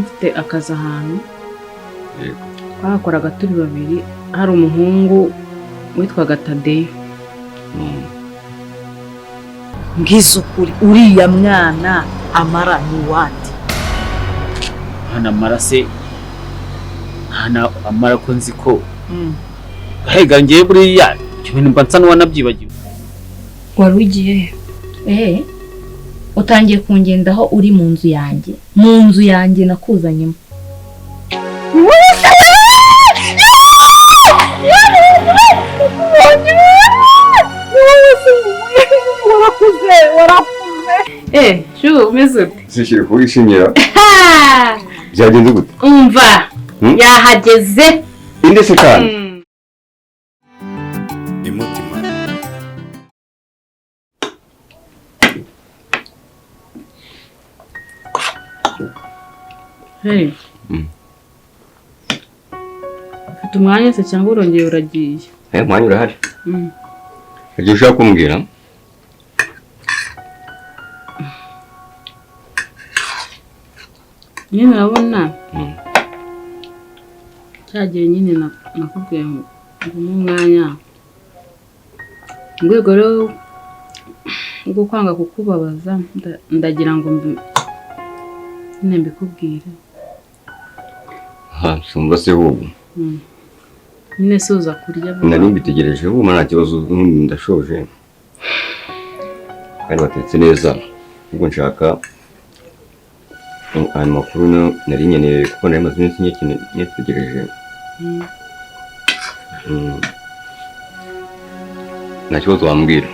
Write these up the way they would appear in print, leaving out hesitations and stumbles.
mfite akazi ahantu. Yego. Twahakoraga turi babiri, hari umuhungu witwaga Tadeyo. Mbwiza ukuri, uriya mwana amara ni uwande? Hano amara se, hano amara ko nzi ko hega ngiye buriya ibyo bintu mba nsa n'uwanabyibagiwe. Wari ugiye he? Eh, utangiye kungendaho uri mu nzu yanjye, mu nzu yanjye nakuzanyemo. Warakuze, warakuze. Eh, shu, umeze ute? Sishire kuwishimira. Byagenze gute? Umva. Yahageze. Inde se kandi? Imutima. Hey. Ufite umwanya se cyangwa urongeye uragiye? Eh, umwanya urahari. Ibyo ushaka kumbwira? Nyine urabona cya gihe nyine nakubwiye ngo ngume umwanya mu rwego rero rwo kwanga kukubabaza, ndagira ngo nyine mbikubwire. Ha, sumva se ahubwo. Nyine soza kurya vuba. Nari mbitegereje ubu nta kibazo, ubundi ndashoje. Kandi batetse neza. Ubwo nshaka ayo makuru nari nkeneye kuko nari maze iminsi nyetegereje. Nta kibazo wambwira.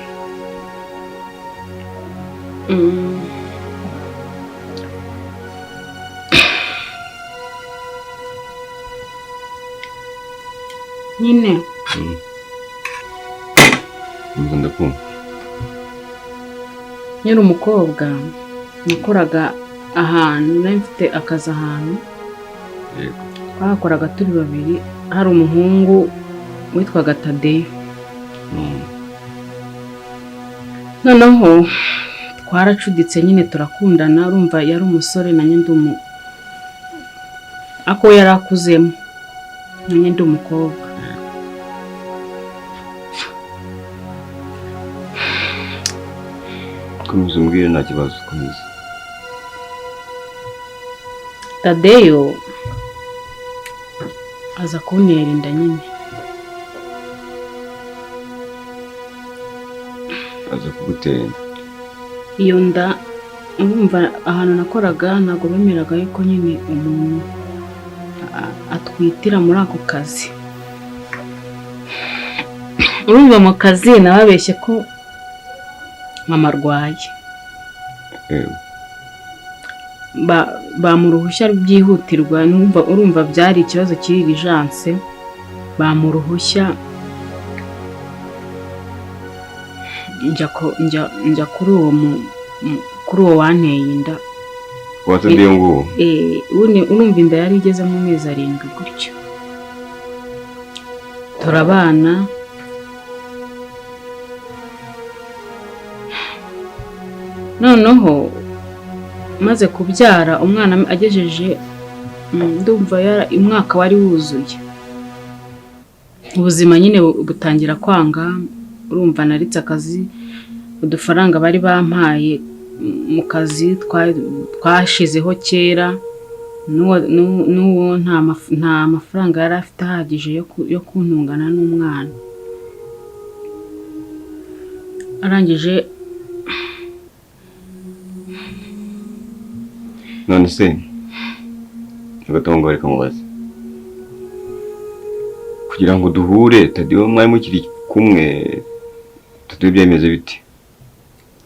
Nyine Umva, ndakumva. Nyine umukobwa nakoraga ahantu, nari mfite akazi ahantu. Yego. Twahakoraga turi babiri, hari umuhungu witwaga Tadeyo. Noneho twaracuditse nyine turakundana. Urumva yari umusore, nanjye ndi umu ako yari akuzemo, nanjye ndi umukobwa. Komeza umbwire, nta kibazo, komeza. Tadeyo aza kuntera inda nyine. Aza kugutera inda. Iyo nda, urumva ahantu nakoraga ntabwo bemeraga yuko nyine umuntu atwitira muri ako kazi. Urumva mu kazi nababeshye ko mama arwaye. Bampa uruhushya byihutirwa, urumva byari ikibazo kiri urgence, bampa uruhushya njya kuri uwo wanteye inda. Wa Tadeyo nguwo? Eh, urumva inda yari igeze mu mezi 7 gutyo. Turabana. Noneho maze kubyara umwana agejeje, ndumva umwaka wari wuzuye, ubuzima nyine butangira kwanga. Urumva naritse akazi, udufaranga bari bampaye mu kazi twashizeho kera, n'uwo nta mafaranga yari afite ahagije yo kuntungana n'umwana. Arangije. None se agatongo, reka mubaze, kugira ngo duhure Tadeyo mwari mukiri kumwe, Tadeyo byemeze bite?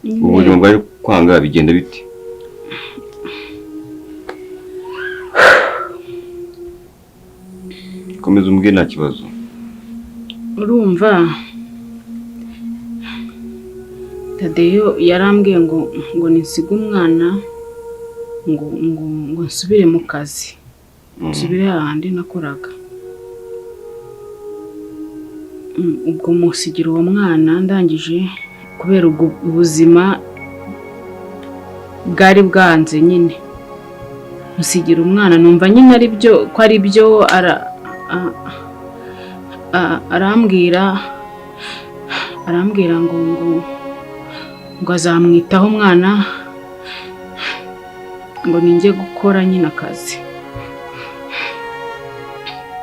Ubuzima bwari kwanga bigenda bite? Komeza umbwire, nta kibazo. Urumva Tadeyo yarambwiye ngo nisige umwana, ngo nsubire mu kazi, nsubire hahandi nakoraga. Ubwo musigira uwo mwana, ndangije kubera ubwo ubuzima bwari bwanze nyine. Musigira umwana, numva nyine ari byo, ko ari byo. Arambwira ngo azamwitaho umwana, ngo ninjye gukora nyine akazi.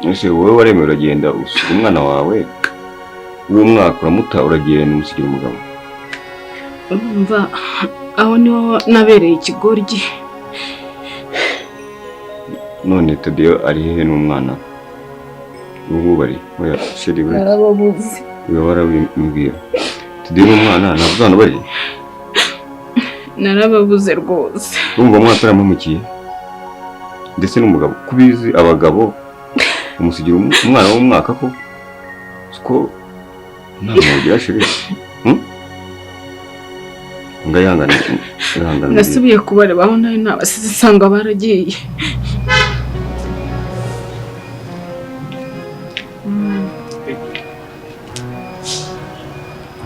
Ese wowe waremeye uragenda usiga umwana wawe w'umwaka, uramuta, uragenda umusigira umugabo? Urumva aho niho nabereye ikigoryi. None Tadeyo ari hehe n'umwana ubu ngubu bari? Oya chérie, we. Narababuze. Uba warabimbwira. Tadeyo n'umwana ntabwo uzi ahantu bari? Narababuze rwose. Urumva umwana ataramuhemukiye ndetse n'umugabo, kubizi abagabo umusigira umwana w'umwaka, ko siko nta muntu chérie. Nga yihangane, ihangane. Nasubiye kubareba aho nari nabasize, nsanga baragiye.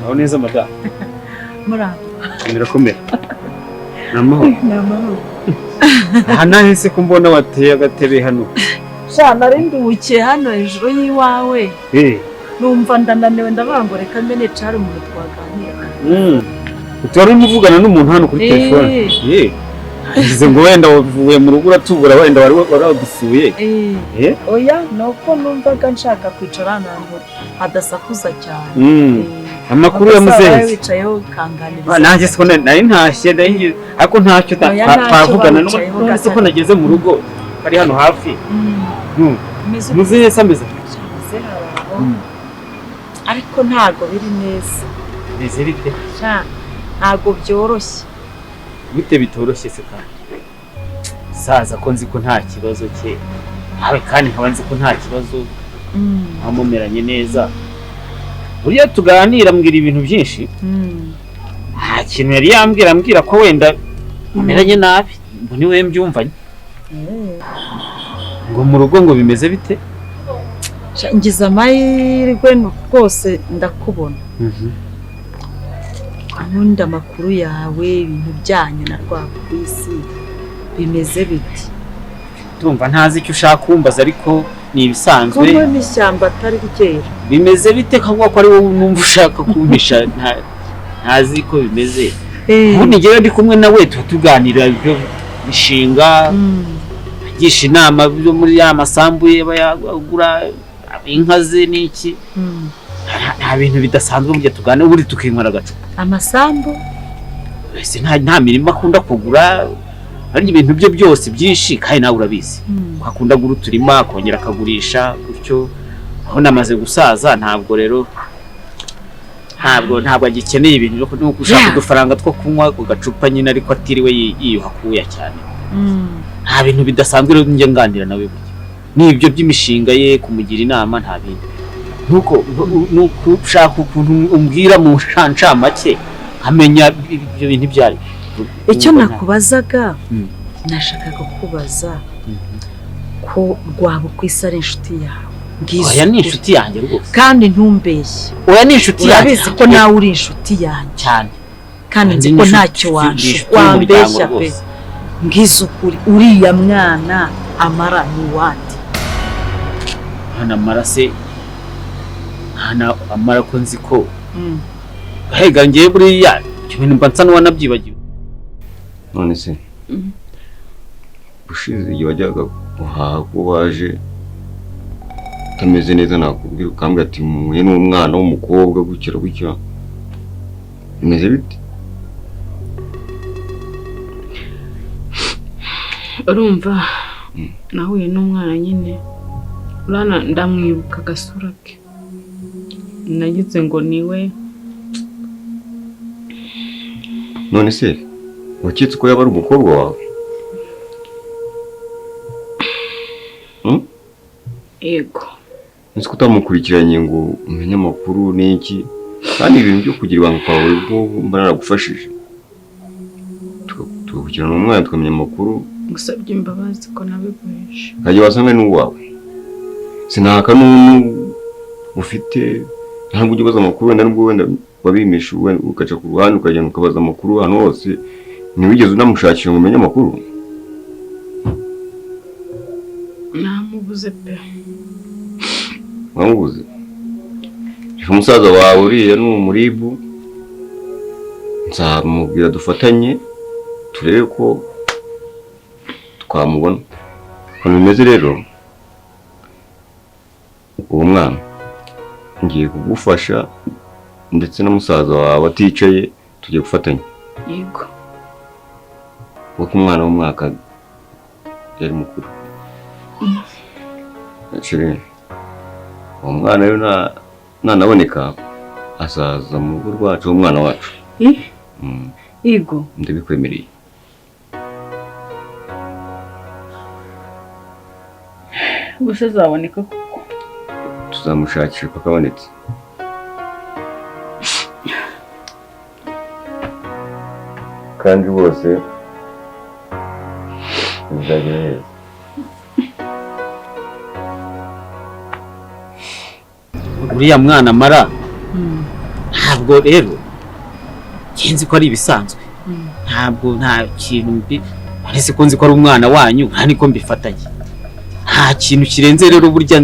Aho neza madamu. Muraho. Birakomera. Ni amahoro. Ni amahoro. Aha nahise ko mbona wateye agatebe hano. Sha, nari nduhukiye hano hejuru y'iwawe. Numva ndananiwe, ndavuga ngo reka mbe nicara umuntu twaganira. Wari urimo uvugana n'umuntu hano kuri telefone. Ngize ngo wenda wavuye mu rugo uratubura, wenda wari waradusuye. Oya, ni uko numvaga nshaka kwicara hano hantu hadasakuza cyane. Amakuru ya muzehe. Wicayeho ukanganiriza. Nanjye siko nari ntashye, ariko ntacyo twavugana n'ubu ko nageze mu rugo ari hano hafi. Muzehe se ameze? Ariko ntago biri neza. Bimeze bite? Ntago byoroshye. Bite bitoroshye se kandi? Saza ko nzi ko nta kibazo cye. Nawe kandi nkaba nzi ko nta kibazo. Nkamumeranye neza. Buriya tuganira mbwira ibintu byinshi. Nta kintu yari yambwira, ambwira ko wenda mumeranye nabi. Ngo ni we mbyumvanye. Ngo mu rugo ngo bimeze bite? Ngize amahirwe rwose ndakubona. Nkunda amakuru yawe, ibintu byanyu na Rwabukwisi bimeze biti? Ndumva ntazi icyo ushaka kumbaza, ariko ni ibisanzwe. Kuko n'ishyamba atari ryera. Bimeze bite kavuga ko ari wowe numva ushaka kumpisha, ntazi ko bimeze. Ubundi njyewe ndi kumwe nawe tuba tuganira ibyo mishinga, agisha inama byo muri ya masambu ye bayagura inka ze n'iki. Nta bintu bidasanzwe burya tuganira, ubundi tukinywera agacupa. Amasambu? Ese nta mirima akunda kugura, ari ibintu bye byose byinshi kandi nawe urabizi. Akunda gura uturima akongera akagurisha gutyo. Aho namaze gusaza ntabwo rero ntabwo agikeneye ibintu byo gushaka udufaranga two kunywa ku gacupa nyine, ariko atiriwe yiyuha kuya cyane. Nta bintu bidasanzwe rero njye nganira nawe burya. Ni ibyo by'imishinga ye, kumugira inama, nta bindi. Nuko ushaka ukuntu umbwira mu nshancamake nkamenya ibyo bintu ibyo ari. Icyo nakubazaga, nashakaga kukubaza ko Rwabukwisi ari inshuti yawe. Oya, ni inshuti yanjye rwose. Kandi ntumbeshye. Oya, ni inshuti yanjye. Urabizi ko nawe uri inshuti yanjye. Cyane. Kandi nzi ko ntacyo wambeshya pe. Ngize ukuri, uriya mwana amara ni uwande. Hano amara se, hano amara ko nzi ko hega ngiye buriya ibyo bintu mba nsa n'uwanabyibagiwe. None se ushize igihe wajyaga guhaha ko waje utameze neza, nakubwira ukambwira ati mpuye n'umwana w'umukobwa gutya gutya, bimeze bite? Urumva nahuye n'umwana nyine, urana ndamwibuka agasura ke, nagize ngo niwe. None se waketse ko yaba ari umukobwa wawe? Yego. Nzi ko utamukurikiranye ngo umenye amakuru n'iki, kandi ibintu byo kugira ibanga kwawe ubwo mba naragufashije, tugakurikirana umwana tukamenya amakuru. Gusabye imbabazi ko nabiguhishe. Nkajya wasanga n'uwawe sinaka n'ubu ufite, ntabwo ujya ubaza amakuru wenda nubwo wenda wabimisha ugaca ku ruhande ukagenda ukabaza amakuru ahantu hose, ntiwigeze unamushakira ngo umenye amakuru. Namubuze pe. Wamubuze? Umusaza wawe uriya ni umuribu, nzamubwira dufatanye turebe ko twamubona. Ukuntu bimeze rero, uwo mwana ngiye kugufasha ndetse na musaza wawe aticaye, tugiye gufatanya. Yego. Kuko umwana w'umwaka yari mukuru. Actually, uwo mwana rero nanaboneka azaza mu rugo rwacu, umwana wacu. Yego. Ndabikwemereye. Gusa azaboneka kuko tuzamushakisha paka abonetse. Kandi bose bizagera heza. Uriya mwana mara ntabwo rero nzi ko ari ibisanzwe, ntabwo nta kintu mbi, uretse ko nzi ko ari umwana wanyu nta niko mbifatanye, nta kintu kirenze rero. Burya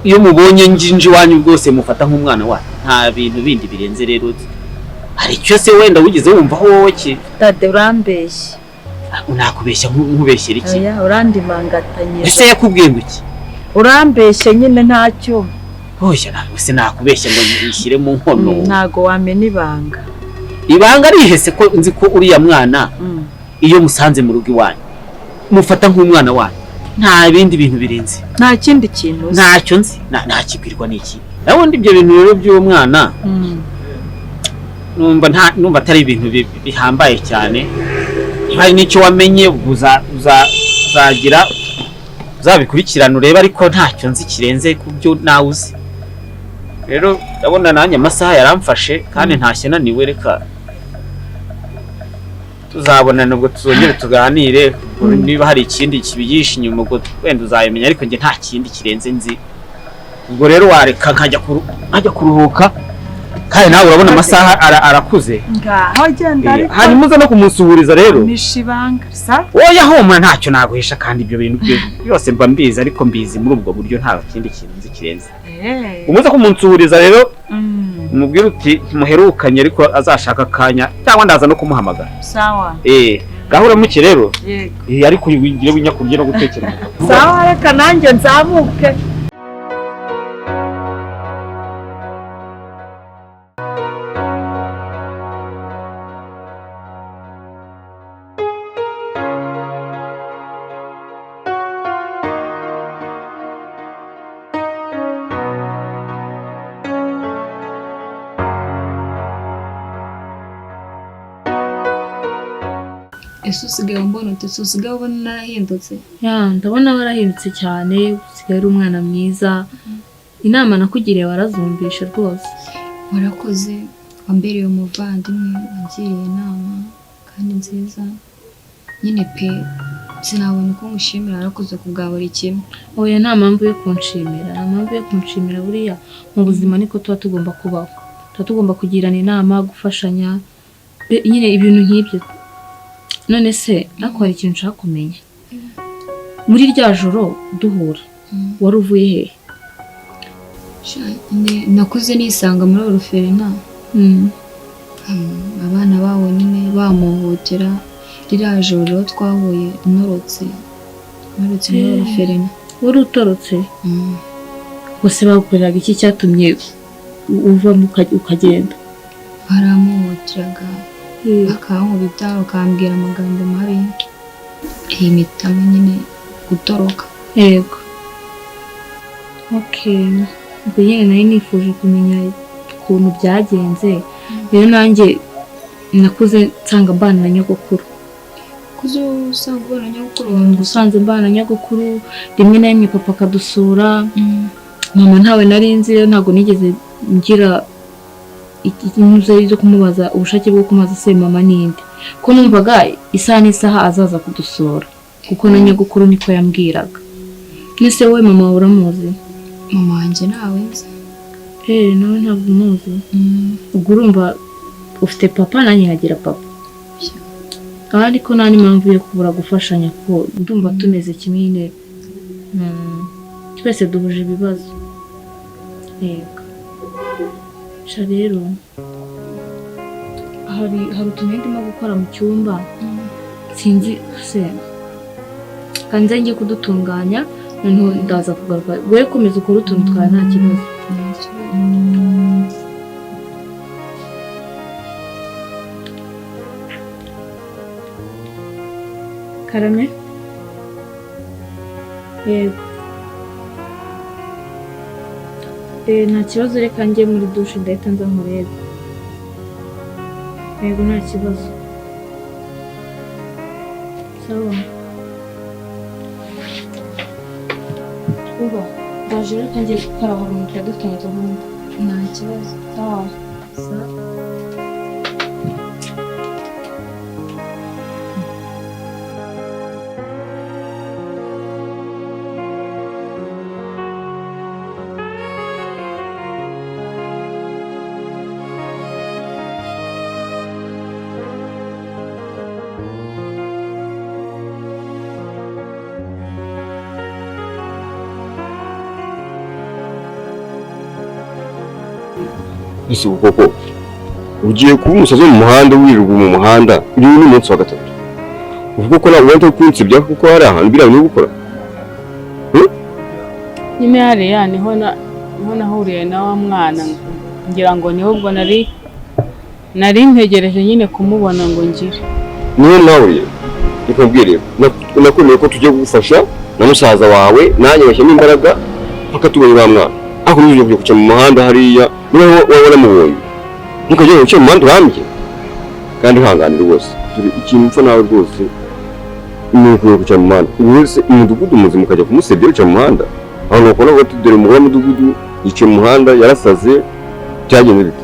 iyo mubonye njinji wanyu rwose mufata nk'umwana wanyu, nta bintu bindi birenze rero. Hari icyo se wenda wigeze wumva wowe ki? Dade urambeshye. Nakubeshya nkubeshyera iki? Oya, urandimangatanyije. Ese yakubwiye ngo iki? Urambeshye nyine ntacyo. Oya, ntabwo se nakubeshya ngo nishyire mu nkono. Ntago wamena ibanga. Ibanga rihese ko nzi ko uriya mwana iyo musanze mu rugo iwanyu mufata nk'umwana wanyu, nta bindi bintu birenze. Nta kindi kintu uzi. Ntacyo nzi, ntakibwirwa n'iki. Nabundi ibyo bintu rero by'uwo mwana numva atari ibintu bihambaye cyane. Niba hari n'icyo wamenye uzagira uzabikurikirana urebe, ariko ntacyo nzi kirenze ku byo nawe uzi. Rero ndabona nanjye amasaha yaramfashe kandi ntashye naniwe, reka tuzabonana ubwo tuzongere tuganire. Niba hari ikindi kibigisha inyuma ubwo wenda uzabimenya, ariko njye nta kindi kirenze nzi. Ubwo rero wareka nkajya kuruhuka, kandi nawe urabona amasaha arakuze. Ngaho genda ariko. Hanyuma uza no kumusuhuriza rero. Mishibanga sa? Oya humura ntacyo naguhisha, kandi ibyo bintu byose mba mbizi, ariko mbizi muri ubwo buryo nta kindi kintu nzi kirenze. Umuze kumunsuhuriza rero, umubwire uti muherukanye ariko azashaka akanya, cyangwa ndaza no kumuhamagara. Sawa. Gahura muke rero. Yego. Ariko wigire winyakurye no gutekereza. Sawa, reka nanjye nzamuke. Ese usigaye umbona ute? Usigaye ubona narahindutse? Ya, ndabona warahindutse cyane, usigaye uri umwana mwiza. Inama nakugiriye warazumvishe rwose. Warakoze, wambereye umuvandimwe, wangiriye inama kandi nziza. Nyine pe sinabona uko ngushimira, warakoze ku bwa buri kimwe. Oya, nta mpamvu yo kunshimira, nta mpamvu yo kunshimira. Buriya mu buzima niko tuba tugomba kubaho, tuba tugomba kugirana inama, gufashanya, nyine ibintu nk'ibyo. None se ariko hari ikintu nshaka kumenya. Muri rya joro duhura wari uvuye hehe? Nakuze nisanga muri oruferina. Abana babo nyine bamuhotera. Ririya joro twahuye ntorotse muri oruferina. Wari utorotse? Gusa bagukoreraga iki cyatumye uvamo ukagenda? Baramuhoteraga, bakankubita, bakambwira amagambo mabi, iyi mitamo nyine gutoroka. Yego. Okay. Ubwo nyine nari nifuje kumenya ukuntu byagenze. Rero nanjye nakuze nsanga mbana na nyogokuru. Kuze usanga ubana na nyogokuru? Usanze mbana na nyogokuru, rimwe na rimwe papa akadusura. Mama ntawe nari nzi, rero ntabwo nigeze ngira inyuze zo kumubaza ubushake bwo kumaza se mama ninde, ko numvaga isaha n'isaha azaza kudusura, kuko na nyogokuru niko yambwiraga. Nese wowe mama wawe uramuzi? Mama wanjye ntawe nzi. Nawe ntabwo umuzi. Ubwo urumva ufite papa nanjye nkagira papa. Ariko nta n'impamvu yo kubura gufashanya kuko ndumva tumeze kimwe nyine. Twese duhuje ibibazo. Yego. Sha rero hari utuntu ndimo gukora mu cyumba, sinzi se kanze ngiye kudutunganya, noneho ndaza kugaruka. Wowe komeza ukore utuntu twawe nta kibazo. Karame? Yego. Nta kibazo, reka njye muri dushe ndahita nza nkurebe. Yego nta kibazo. Sawa. Uba, ndaje reka njye gukaraba mu ntoki dufitanye gahunda. Nta kibazo. Sawa. Sawa. Ese koko ugiye kuba umusazi wo mu muhanda, wirirwa mu muhanda, uyu ni umunsi wa gatatu. Uvuga ko ntabwo wenda kunsibya kuko hari ahantu biriya bintu gukora. Nyine hariya niho nahuriye na wa mwana, ngira ngo niho ubwo nari ntegereje nyine kumubona ngo ngire. Niho nahuriye, nikubwire nakwemeye ko tugiye kugufasha na musaza wawe, nanjye bashyiramo imbaraga mpaka tubonye wa mwana. Ariko ntujye kujya kuca mu muhanda hariya, niba wowe waramubonye ntukajye guca mu muhanda urambye. Kandi ihangane rwose, dore ikintu mpfa nawe rwose ni ukwiye guca mu muhanda. Ubu wese umudugudu muzima ukajya kumusebya uca mu muhanda, abantu bakubona bati dore umugore w'umudugudu yicaye mu muhanda yarasaze, byagenze bite?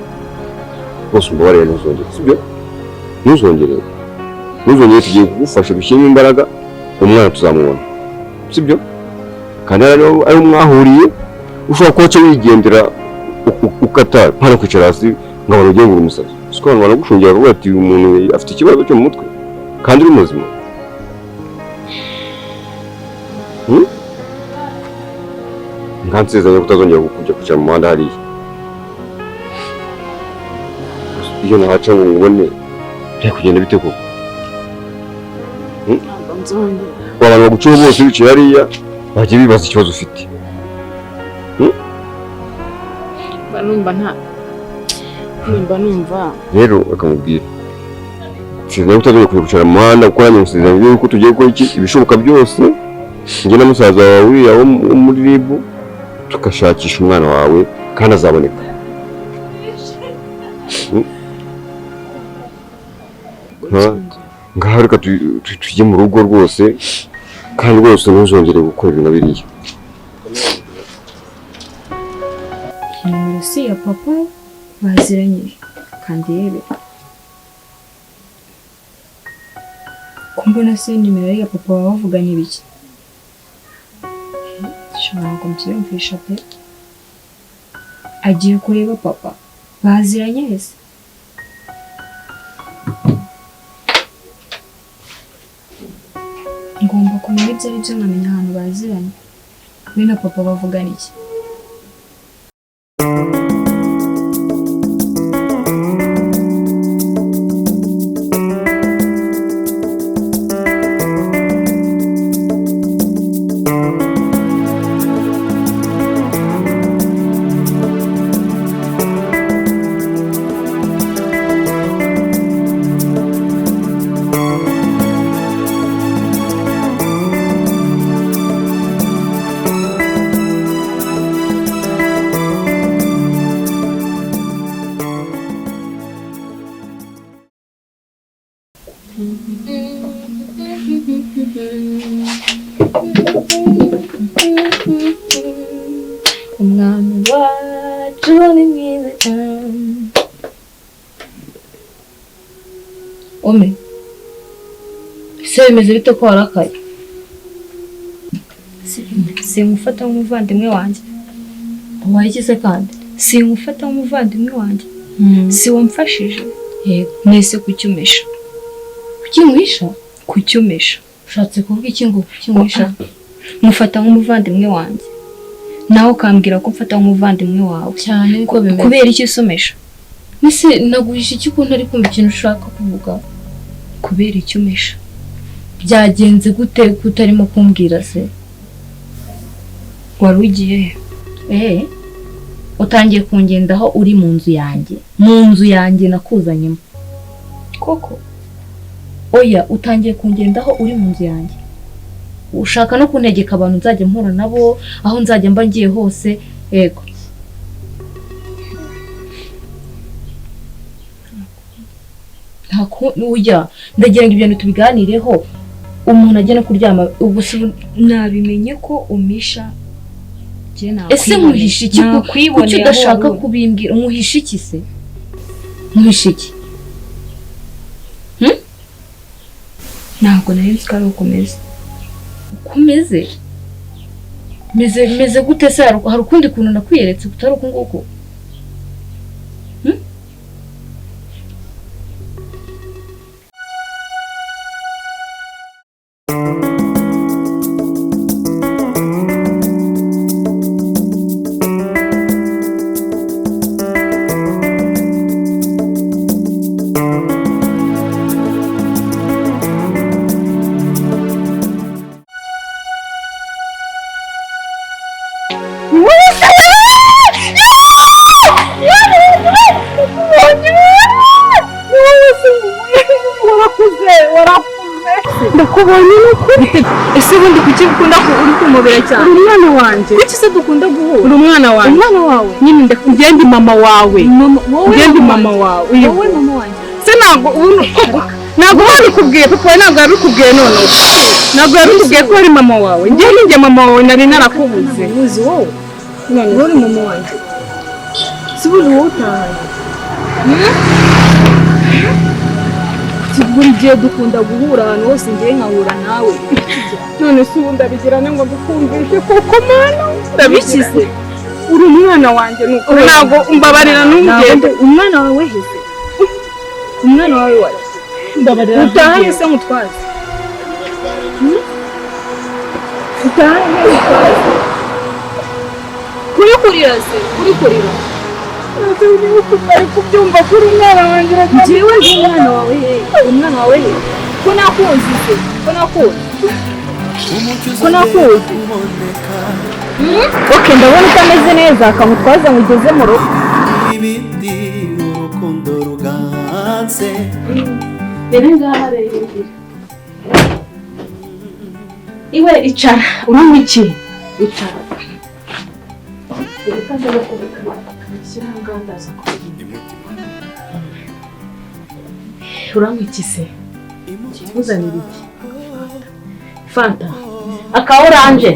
Rwose umbabarire ntuzongere, sibyo? Ntuzongere, ntuzongere, tugiye kugufasha dushyiremo imbaraga, umwana tuzamubona, sibyo? Kandi ari mwahuriye, ushobora kuba cyo wigendera ukata mpana kwicara hasi ngo abantu ugiye ngura umusazi. Siko abantu baragushungera bakavuga ati uyu muntu afite ikibazo cyo mu mutwe kandi uri muzima. Nkansezeranya kutazongera kujya kwicara mu muhanda hariya. Iyo nahaca ngo ngubone byari kugenda bite koko? Abantu baguciyeho bose bicaye hariya bajya bibaza ikibazo ufite. Numva rero akamubwira sinzi kutazongera kujya kwicara mu muhanda, kuko nanjye musezeranya yuko tugiye gukora iki ibishoboka byose njye na musaza wawe uriya wo muri RIB tugashakisha umwana wawe kandi azaboneka. Ngaho reka tujye mu rugo rwose, kandi rwose ntuzongere gukora ibintu biriya. Nimero si ya papa baziranye kandi yebe ko mbona se nimero ya papa baba bavuganye biki? Nshobora kubyiyumvisha pe. Agiye kureba papa baziranye ese? Ngomba kumenya ibyo ari byo nkamenya ahantu baziranye we na papa bavugana iki. Umwami wacu ni mwiza cyane. Ome, ese bimeze bite ko warakaye? Sinkufata nk'umuvandimwe wanjye. Ubaye iki se kandi? Sinkufata nk'umuvandimwe wanjye. Si wamfashije? Yego. Nese kuki umpisha? Kuki nkwisha? Kuki umpisha? Ushatse kuvuga iki ngo kuki nkwisha? Mufata nk'umuvandimwe wanjye, nawe ukambwira ko mfata nk'umuvandimwe wawe. Cyane niko bimeze. Kubera iki usomesha? Ese naguhisha iki ko ntari kumva ikintu ushaka kuvuga? Kubera iki umpisha? Byagenze gute ko utarimo kumbwira se? Wari ugiye he? Utangiye kungendaho uri mu nzu yanjye. Mu nzu yanjye nakuzanyemo. Koko? Oya, utangiye kungendaho uri mu nzu yanjye. Ushaka no kuntegeka abantu nzajya mpura nabo, aho nzajya mba ngiye hose. Yego. Ujya ndagira ngo ibyo bintu tubiganireho, umuntu ajya no kuryama. Ubwo nabimenye ko umisha. Ese nkuhisha iki? Kuki udashaka kubimbwira? Nkuhisha iki se? Nkuhisha iki? Ntabwo nari nzi ko ari ukomeze. Ukomeze? Meze gute se? Hari ukundi kuntu nakwiyeretse kutari uku nguku? Ndakubonye n'ukuri. Ese ubundi kuki ukunda uri kumubera cyane? Uri umwana wanjye. Kuki se dukunda guhura? Uri umwana wanjye. Umwana wawe? Nyine njye ndi mama wawe. Njye ndi mama wawe. Wowe mama wanjye. Se ntabwo ntabwo babikubwiye kuko ntabwo yabikubwiye none. Ntabwo yabikubwiye ko ari mama wawe. Njye ninjye mama wawe nari narakubuze. Uzi wowe? None wowe uri mama wanjye. Si buri wowe utahanye. Buri gihe dukunda guhura ahantu hose ngiye nkahura nawe. None se ubu ndabigirane ngo mbikumvishe koko mana? Ndabikize. Uri umwana wanjye nuko ntabwo umbabarira ntugende. Umwana wawe heze. Umwana wawe waje. Mbabarira. Utahanye se mutwaze. Utahanye mutwaze. Kuri kurira se, kuri kurira. Ari kubyumva kuri umwana wanjye. Njyewe ndi umwana wawe he? Umwana wawe he? Ko nakunze se? Ko nakunze? Ko nakunze? Okay, ndabona utameze neza, akamutwaza ngugeze mu rugo. Ibindi urukundo ruganze. Rero ngaha rero. Iwe icara, uranywa iki? Icara. Uranywa iki se? Uzanira iki? Fanta. Aka oranje.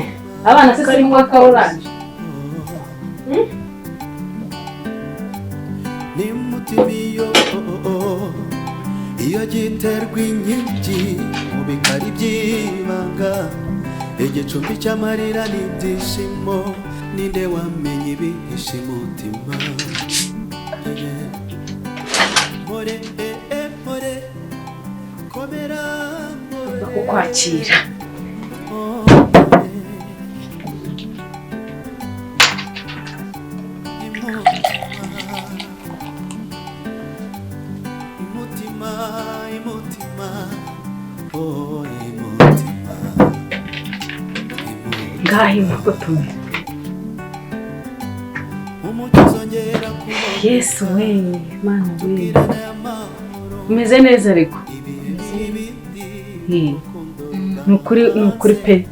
Abana se sinywa aka oranje. Nimutimiyo iyo giterwa inkingi mu bikari by'ibanga, igicumbi cy'amarira n'ibyishimo, ninde wamenye ibihishe mutima? More more komera kukwakira. Imutima imutima oh imutima. Ngahi makotume. Yesu we, Mana we. Umeze neza ariko. Nukuri pe.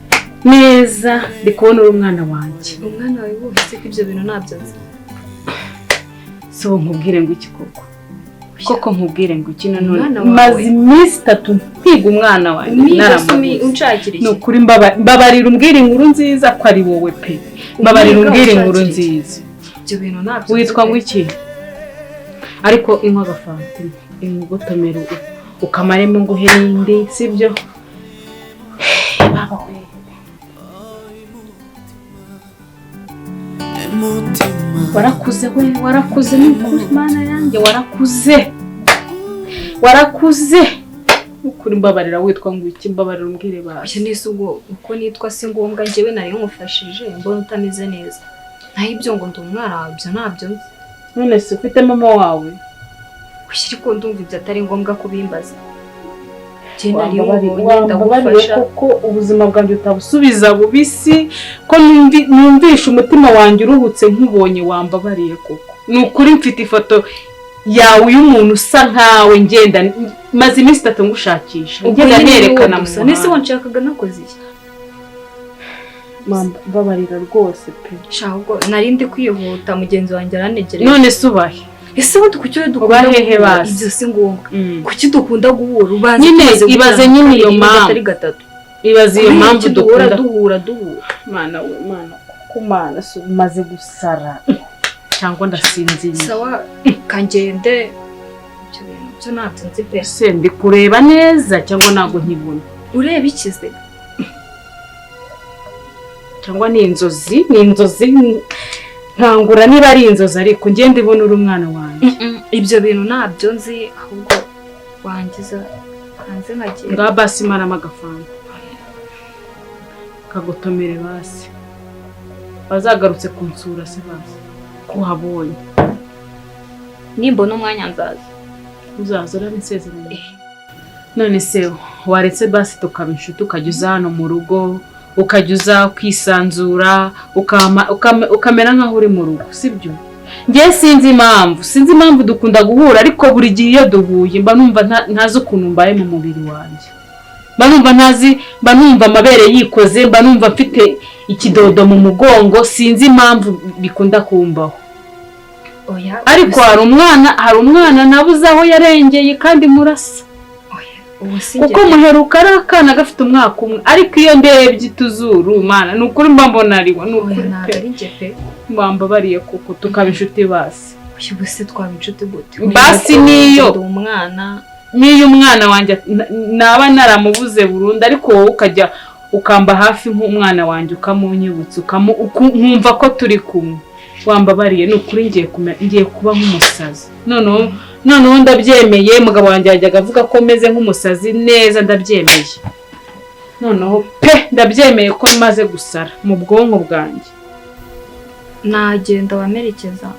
Neza ndi kubona uri umwana wanjye. Umwana wawe wumvise ko ibyo bintu ntabyo nzi. So nkubwire ngo iki koko? Koko nkubwire ngo iki nanone? Maze iminsi itatu mpiga umwana wanjye naramubuze. Nukuri mbabarira umbwire inkuru nziza ko ari wowe pe. Mbabarira umbwire inkuru nziza. Ibyo bintu ntabyo. Witwa ngo iki? Ariko inywa agafanta, ingugotomero ukamaremo ngo uherinde, sibyo? Baba we. Warakuze we, warakuze nukuri Mana yanjye, warakuze. Warakuze. Ukuri mbabarira witwa ngo iki mbabarira umbwire basi. Oya nese ubwo uko nitwa si ngombwa njyewe nari nkufashije mbona utameze neza. Naho ibyo ngo ndi umwana wawe ibyo ntabyo nzi. None se ufite mama wawe? Oya ariko ndumva ibyo atari ngombwa kubimbaza. Njye nari Wambabariye nkubonye ndagufasha. koko ubuzima bwanjye utabusubiza bubisi ko numvisha umutima wanjye uruhutse nkubonye wambabariye koko. Ni ukuri mfite ifoto yawe y'umuntu usa nkawe ngenda maze iminsi itatu ngushakisha ngenda nerekana mu muhanda. Nese wanshakaga nakoze iki? Mama mbabarira rwose pe. Sha ubwo nari ndi kwihuta mugenzi wanjye aranegereje. None se ubahe? Ese ubundi kuki we dukunda guhura? Ibyo si ngombwa. Kuki dukunda guhura? Ubanza nyine ibaze nyine iyo mpamvu. Atari gatatu. Ibaze iyo mpamvu dukunda duhura. Mana we mana kuko mana umaze gusara cyangwa ndasinziriye. Sawa kangende ibyo bintu byo ntabyo nzi pe. Se ndi kureba neza cyangwa ntago nkibona? Ureba ikize? Cyangwa ni inzozi? Ni inzozi nkangura niba ari inzozi ariko njye ndibona uri umwana wanjye. Ibyo bintu ntabyo nzi ahubwo wangiza hanze nkagiye. Nga basi marama agafanta kagotomere basi. Bazagarutse kunsura se basi ko habonye. Nimbona umwanya nzaza. Uzaza urabinsezeranye. None se waretse basi tukaba inshuti ukajya uza hano mu rugo ukajya uza ukisanzura ukamera nkaho uri mu rugo sibyo? Njye sinzi impamvu dukunda guhura ariko buri gihe iyo duhuye mba numva ntazi ukuntu mbaye mu mubiri wanjye. Mba numva ntazi, mba numva amabere yikoze, mba numva mfite ikidodo mu mugongo, sinzi impamvu bikunda kumbaho. Ariko hari umwana nabuze aho yarengeye kandi murasa. Kuko muheruka ari akana gafite umwaka umwe ariko iyo ndebye ituzuru mana ni ukuri mba mbona ariwe ni ukuri pe. Mbambabariye kuko tukaba inshuti basi. Ubu se twaba inshuti gute? Basi niyo umwana wanjye naba naramubuze burundu ariko wowe ukajya ukamba hafi nk'umwana wanjye ukamunyibutsa nkumva ko turi kumwe. Wambabariye ni ukuri ngiye kuba nk'umusazi. Noneho ndabyemeye mugabo wanjye yajyaga avuga ko meze nk'umusazi neza ndabyemeye. Noneho pe ndabyemeye ko maze gusara mu bwonko bwanjye. Nagenda wamerekeza.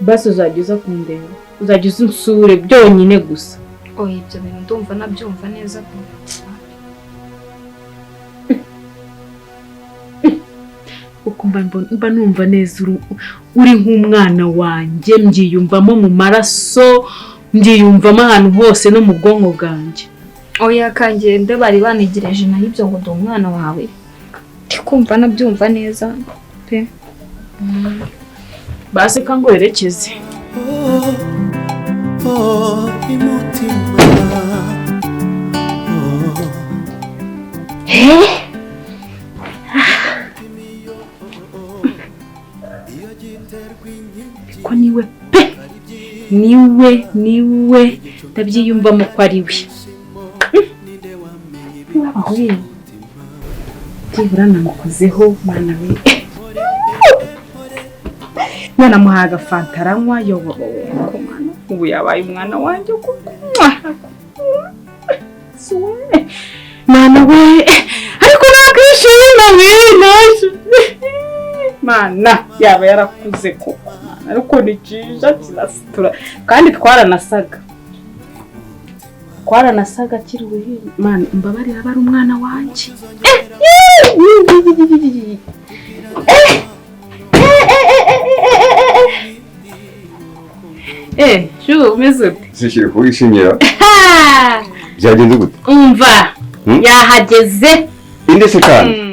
Basi uzajya uza kundeba, uzajya uza unsure byonyine gusa. Oya ibyo bintu ndumva nabyumva neza pe. Uko mba numva neza uri nk'umwana wanjye mbyiyumvamo mu maraso mbyiyumvamo ahantu hose no mu bwonko bwanjye. Oya kangende bari banegereje naho ibyo ngo ndi umwana wawe. Ndikumva nabyumva neza pe. Basi kangoherekeze. Oh imutima. Ko niwe pe niwe ndabyiyumvamo ko ari we. Byibura namukozeho mana we. Nanamuhaye agafanta aranywa yobowe ubu yabaye umwana wanjye kuko mana we ariko nakwishima we mana yaba yarakuze koko mana ariko ni cyiza kirasitura kandi twaranasaga akiri uruhinja mana mbabarira aba ari umwana wanjye. Shu umeze ute? Sishire kuwishimira. Byagenze gute? Umva yahageze. Inde se kandi?